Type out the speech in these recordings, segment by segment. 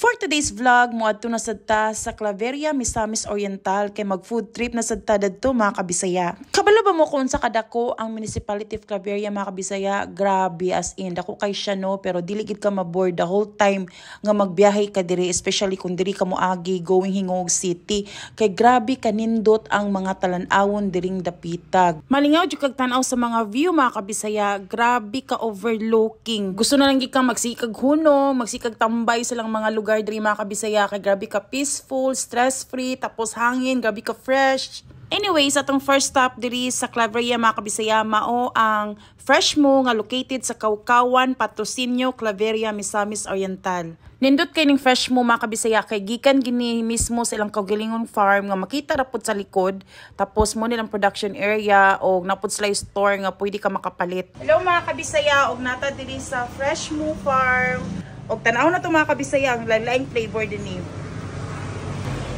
For today's vlog, moadto na sad ta sa Claveria, Misamis Oriental kay mag food trip na sad ta dadto, mga kabisaya. Kabalo ba mo kung sa kadako ang Municipality of Claveria, mga kabisaya? Grabe, as in dako kay siya, no, pero dili gid ka maboard the whole time nga magbiyahe ka diri, especially kung diri ka moagi going Gingoog City, kay grabe kanindot ang mga talan-awon diring dapitag. Malingaw jud kag tan-aw sa mga view, mga kabisaya, grabe ka overlooking. Gusto na lang gid kang magsikag huno, magsikag tambay sa lang mga lugar diri, mga kabisaya, kay grabe ka peaceful, stress-free, tapos hangin, grabe ka fresh. Anyway, sa atong first stop diri sa Claveria, mga kabisaya, mao ang Fresh Mo nga located sa Kaukawan, Patrocinio, Claveria, Misamis Oriental. Nindot kay ning Fresh Mo, mga kabisaya, kay gikan gini mismo sa ilang kaugalingon farm nga makita ra pud sa likod, tapos mo nilang production area og napud sila store nga pwede ka makapalit. Hello, mga kabisaya, og nata diri sa Fresh Mo Farm. Og tan-aw na to, mga kabisaya, ang lain flavor dinhi.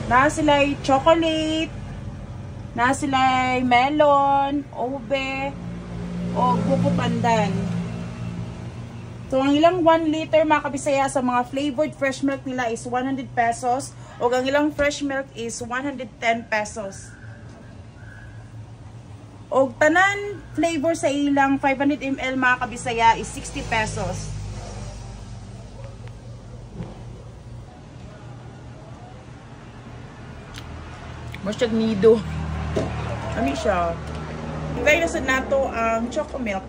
Naa sila chocolate, naa sila melon, ube, o buko pandan. So, ang ilang 1 liter, mga kabisaya, sa mga flavored fresh milk nila is 100 pesos. O ang ilang fresh milk is 110 pesos. O tanan flavor sa ilang 500 ml, mga kabisaya, is 60 pesos. Masyag nido. Ami siya. Try na sad nato ang choco milk.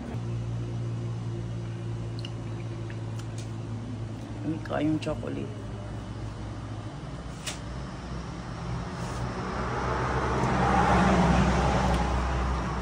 Ami ka yung chocolate.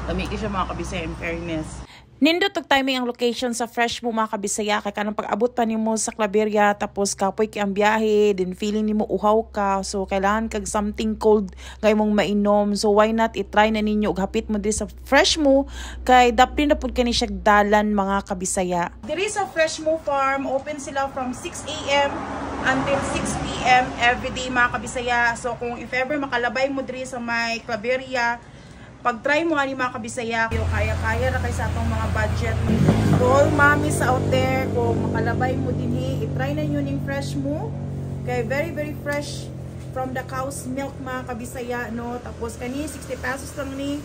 Ami siya, mga kabisaya, in fairness. Nindot og timing ang location sa Fresh Mo, mga kabisaya, kay kanang pag-abot pa nimo sa Claveria tapos kapoy kay ang biyahe, then feeling nimo uhaw ka, so kailangan kag something cold nga imong mainom. So why not i-try na ninyo og hapit mo diri sa Fresh Mo kay daplin na pud kani siya dalan, mga kabisaya. Diri sa Fresh Mo Farm, open sila from 6 a.m. until 6 p.m. everyday, mga kabisaya. So kung if ever makalabay mo diri sa may Claveria, pag-try mo ani, mga kabisaya, kaya-kaya ra kay sa atong mga budget. To all mommies out there, kung makalabay mo dinhi, i-try na nyo ning Fresh Mo. Kay very very fresh from the cow's milk, mga kabisaya, no? Tapos kani 60 pesos lang ni.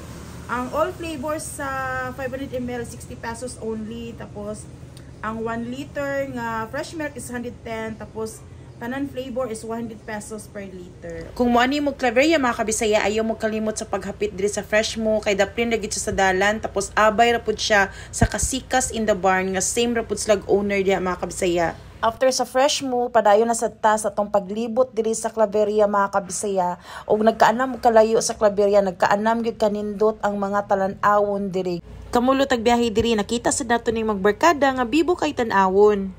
Ang all flavors sa 500 ml 60 pesos only. Tapos ang 1 liter nga fresh milk is 110, tapos tanan flavor is 100 pesos per liter. Kung moani mo Claveria, mga kabisaya, ayaw mo kalimot sa paghapit diri sa Fresh Mo kay daplin ra gid siya sa dalan, tapos abay ra pud siya sa Kasikas in the Barn nga same ra pud slag owner diha, mga kabisaya. After sa Fresh Mo, padayon na sad ta sa atong paglibot diri sa Claveria, mga kabisaya. Og nagkaanam kalayo sa Claveria, nagkaanam gyud kanindot ang mga talan-awon diri. Kamulo tag biyahe diri, nakita sad nato ning magbarkada nga bibo kay tan-awon.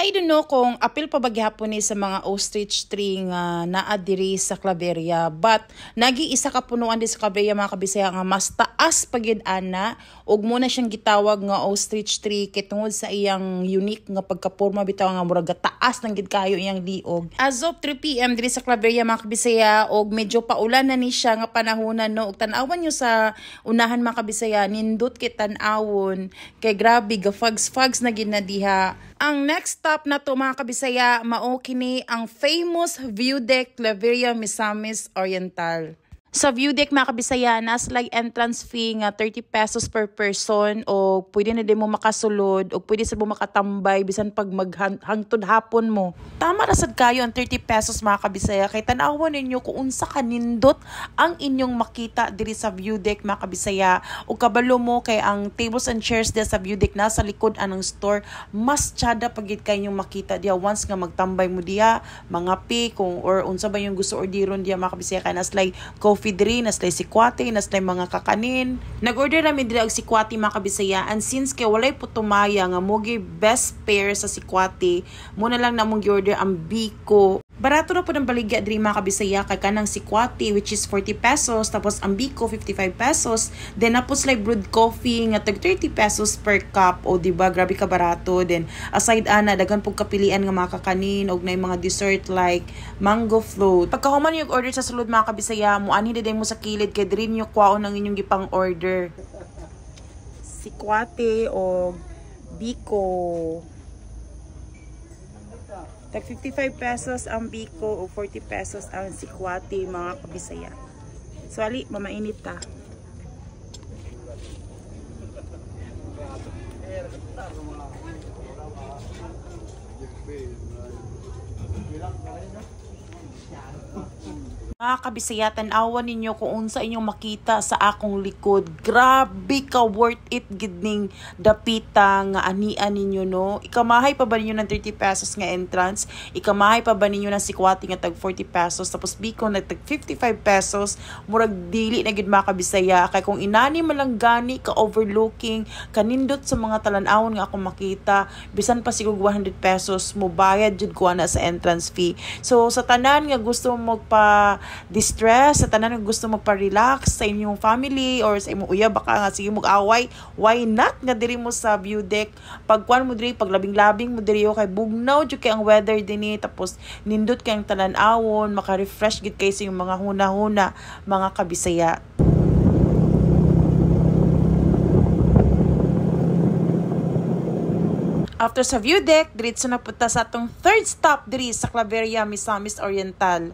I don't know kung apil pa ba gihapon ni sa mga ostrich tree nga naa diri sa Claveria, but nagi isa ka punuan di sa Claveria, mga kabisaya, nga mas taas pa gid ana, ug mo na siyang gitawag nga ostrich tree kay tungod sa iyang unique nga pagkaporma bitaw nga murag taas nang gid kayo iyang liog. As of 3 PM diri sa Claveria, mga kabisaya, og medyo paulan na ni siya nga panahonan, no, ug tan-awan nyo sa unahan, mga kabisaya, nindot kay tan-awon kay grabe ga fags fags na gid na diha. Ang next stop na to, mga kabisaya, mao kini ang famous View Deck, Claveria, Misamis Oriental. Sa View Deck, mga kabisaya, nasa like entrance fee nga 30 pesos per person o pwede na din mo makasulod o pwede sa mo makatambay bisan pag maghangtod hapon mo. Tama ra sad kayo ang 30 pesos, mga kabisaya, kay tan-awon ninyo kung unsa kanindot ang inyong makita diri sa View Deck, mga kabisaya. O kabalo mo kay ang tables and chairs diya sa View Deck nasa likod anang store, mas tsada pagid kay inyong makita diya once nga magtambay mo diya, mga pi kung or unsa ba yung gusto orderon diya, mga kabisaya, kay nas like coffee diri, nas lay sikwate, nas lay mga kakanin. Nag-order namin diri og sikwate, mga kabisaya, and since kay walay putumaya nga mogi best pair sa sikwate, mo na lang namong gi-order ang biko. Barato na po ng baligya diri, mga kabisaya, kay kanang sikwate which is 40 pesos, tapos ang biko 55 pesos, then napos like brewed coffee nga tag 30 pesos per cup. O di ba, grabe ka barato. Then aside ana, daghan pug kapilian nga mga kakanin og nay mga dessert like mango float. Pagkahuman yung order sa sulod, mga kabisaya, mo anhi day mo sa kilid kay diri niyo kwaon ang inyong gipang order. Sikwate o biko. Tag 55 pesos ang biko o 40 pesos ang sikwate, mga kabisaya. So ali, mamainit ta. Mga kabisaya, tan-awan ninyo kung unsa inyong makita sa akong likod. Grabe ka worth it gid ning dapita nga anian ninyo, no. Ikamahay pa ba ninyo ng 30 pesos nga entrance? Ikamahay pa ba ninyo ng sikwate nga tag 40 pesos? Tapos biko na tag 55 pesos. Murag dili na gid, mga kabisaya, kay kung inani man lang gani ka overlooking, kanindot sa mga talan-awon nga akong makita, bisan pa siguro 100 pesos mobayad jud ko ana sa entrance fee. So sa tanan nga gusto magpa distress, sa tanan nga gusto magpa-relax sa inyong family or sa imong uyab baka nga sige mag-away, why not nga diri mo sa view deck? Pagkuan mo diri, pag labing-labing mo diri kay bugnaw jud kay ang weather dinhi, tapos nindot kay ang talan-awon, maka-refresh gid kay sa inyong mga huna-huna, mga kabisaya. After sa view deck, diretso na punta sa atong third stop diri sa Claveria, Misamis Oriental.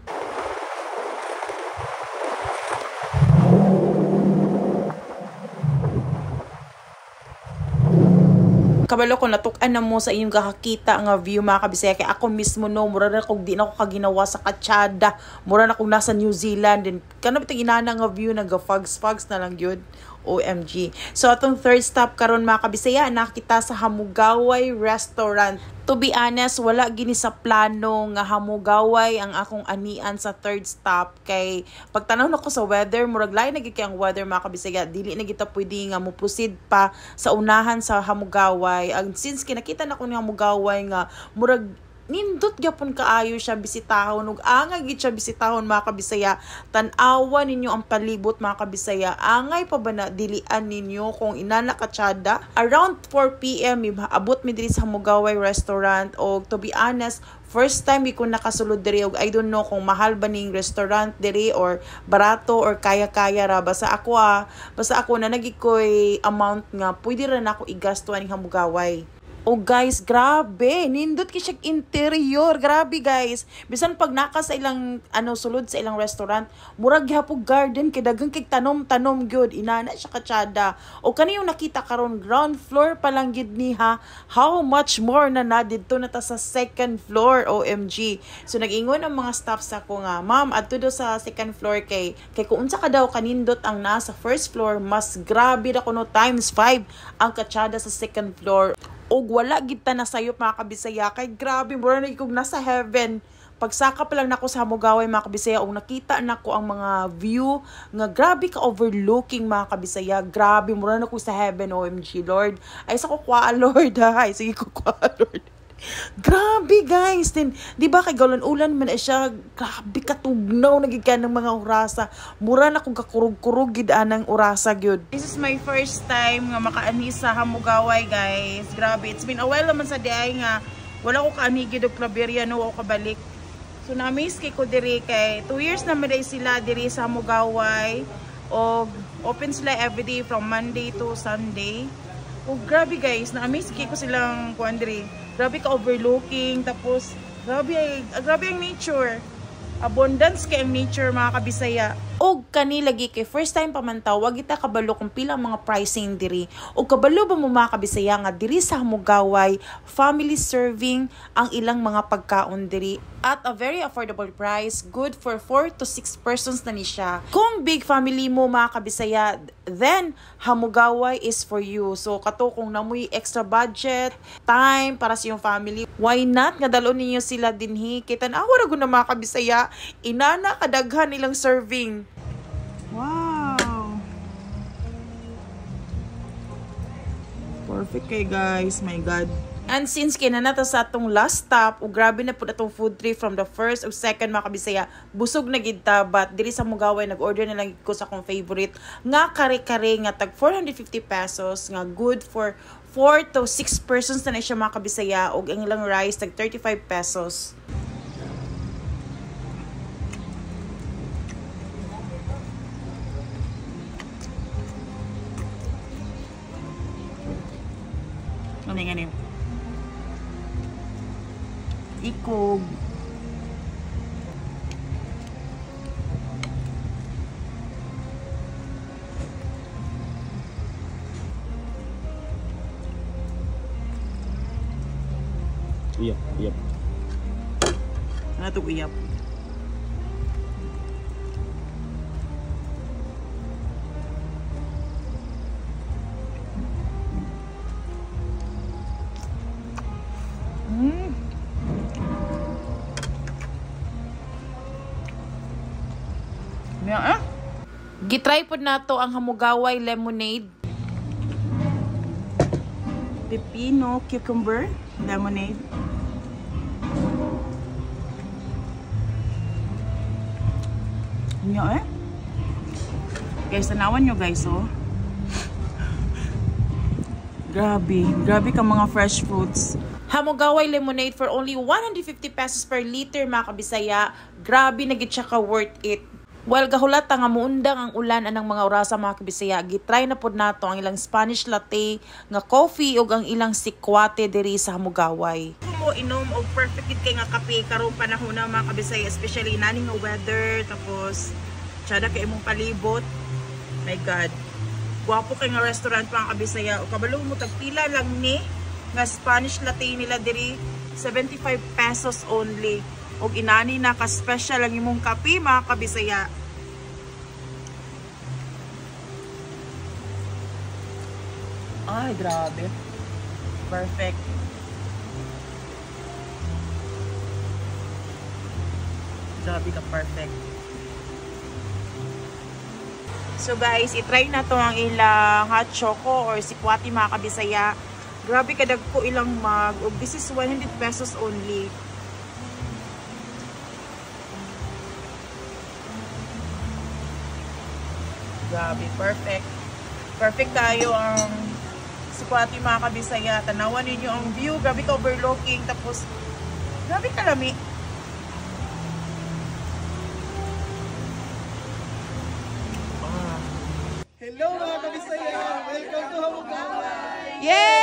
Kabalo ko natuk-an na mo sa inyong kakakita nga view, mga kabisaya, kay ako mismo, no, mura na kog di na ako kaginawa sa katsada, mura na kog nasa New Zealand din kano bitang inana nga view, naga fogs fogs na lang yun. OMG. So atong third stop karon, mga kabisaya, nakita sa Hamugaway Restaurant. To be honest, wala gini sa plano nga Hamugaway ang akong anian sa third stop kay pagtanaw nako sa weather, murag lain na gid kay ang weather, mga kabisaya. Dili na kita pwede nga mo proceed pa sa unahan sa Hamugaway. Ang since kinakita nako ni Hamugaway nga murag nindot gyapon kaayo siya bisitahon ug angay gid siya bisitahon, mga kabisaya. Tan-awa ninyo ang palibot, mga kabisaya. Angay pa ba na dilian ninyo kung inana katsada? Around 4 p.m. abot mi diri sa Hamugaway Restaurant og to be honest, first time ko nakasulod diri og I don't know kung mahal ba ning restaurant diri or barato or kaya-kaya ra. Basta ako na nagikoy amount nga pwede ra nako igasto aning Hamugaway. Oh guys, grabe. Nindot kay siya interior. Grabe, guys. Bisan pag naka sa ilang ano sulod sa ilang restaurant, murag gihapon garden kay daghang kay tanom-tanom gyud. Inana siya katsada. O kani yung nakita karon, ground floor pa lang gid ni ha. How much more na na didto na ta sa second floor? OMG. So nag-ingon ang mga staff sa ko nga, "Ma'am, adto do sa second floor kay kung unsa ka daw kanindot ang nasa first floor, mas grabe ra kuno times 5 ang katsada sa second floor." Og wala gid ta nasayop, mga kabisaya, kay grabe, mura na kog nasa heaven. Pagsaka pa lang nako sa Hamugaway, mga kabisaya, og nakita nako ang mga view nga grabe ka overlooking, mga kabisaya. Grabe, mura na ko sa heaven. OMG, Lord. Ay sa ko kwa, Lord, ha. Ay sige ko kwa, Lord. Grabe, guys. Then, di ba kay galan-ulan man na siya, grabe katugnaw na gid ka ng mga orasa. Mura na kong kakurog-kurog gid anang orasa gyud. This is my first time nga makaanhi sa Hamugaway, guys. Grabe, it's been a while naman sa diay nga wala ko kaanhi gid og Claveria, no, ako kabalik. So na-amaze kay ko diri kay 2 years na man sila diri sa Hamugaway og open sila everyday from Monday to Sunday. Oh, grabe guys, na-amaze kay ko silang kuan diri. Grabe ka overlooking, tapos grabe ay, grabe ang nature. Abundance kay ang nature, mga kabisaya. Og kani lagi kay first time pa man ta, wag kita kabalo kung pila ang mga pricing diri. Og kabalo ba mo, mga kabisaya, nga diri sa Hamugaway, family serving ang ilang mga pagkaon diri at a very affordable price, good for 4 to 6 persons na ni siya. Kung big family mo, mga kabisaya, then Hamugaway is for you. So kato kung namoy extra budget, time para sa iyong family, why not nga dalon ninyo sila dinhi? Kay tan-awa ra gud na, mga kabisaya, inana kadaghan nilang serving. Wow! Perfect kay, guys. My God. And since kay na ta sa atong last stop, ug grabe na pud atong food trip from the first ug second, mga kabisaya, busog na gid ta, but diri sa Mugaway nag-order na lang ko sa akong favorite nga kare-kare nga tag 450 pesos nga good for 4 to 6 persons na siya, mga kabisaya, ug ang ilang rice tag 35 pesos. Ano nga ni? Ikog. Uyap, uyap. Ano ito uyap? Yeah, eh? Gitry pod nato ang Hamugaway lemonade. Pepino cucumber lemonade. Nyo eh? Guys, tanawan nyo guys, oh. Grabe. Grabe ka mga fresh fruits. Hamugaway lemonade for only 150 pesos per liter, mga kabisaya. Grabe na gid siya ka worth it. While gahulat nga muundang ang ulan anang mga orasa, mga kabisaya, gitry na pod nato ang ilang Spanish latte nga coffee ug ang ilang sikwate diri sa Hamugaway. Kung mo inom og perfect gid kay nga kape karong panahon na, mga kabisaya, especially nani nga weather, tapos tsada kay imong palibot. My God. Gwapo kay nga restaurant, mga kabisaya. O kabalo mo tagpila lang ni nga Spanish latte nila diri, 75 pesos only. Og inani na ka special ang imong kape, mga kabisaya. Ay, grabe. Perfect. Grabe ka perfect. So guys, i-try na to ang ilang hot choco or sikwati, mga kabisaya. Grabe kadagko ilang mug. Og this is 100 pesos only. Grabe, perfect. Perfect tayo ang sikwati, mga kabisaya. Tanawan ninyo ang view. Grabe ka overlooking. Tapos, grabe kalami. Hello, mga kabisaya! Welcome to Hamugaway! Yay!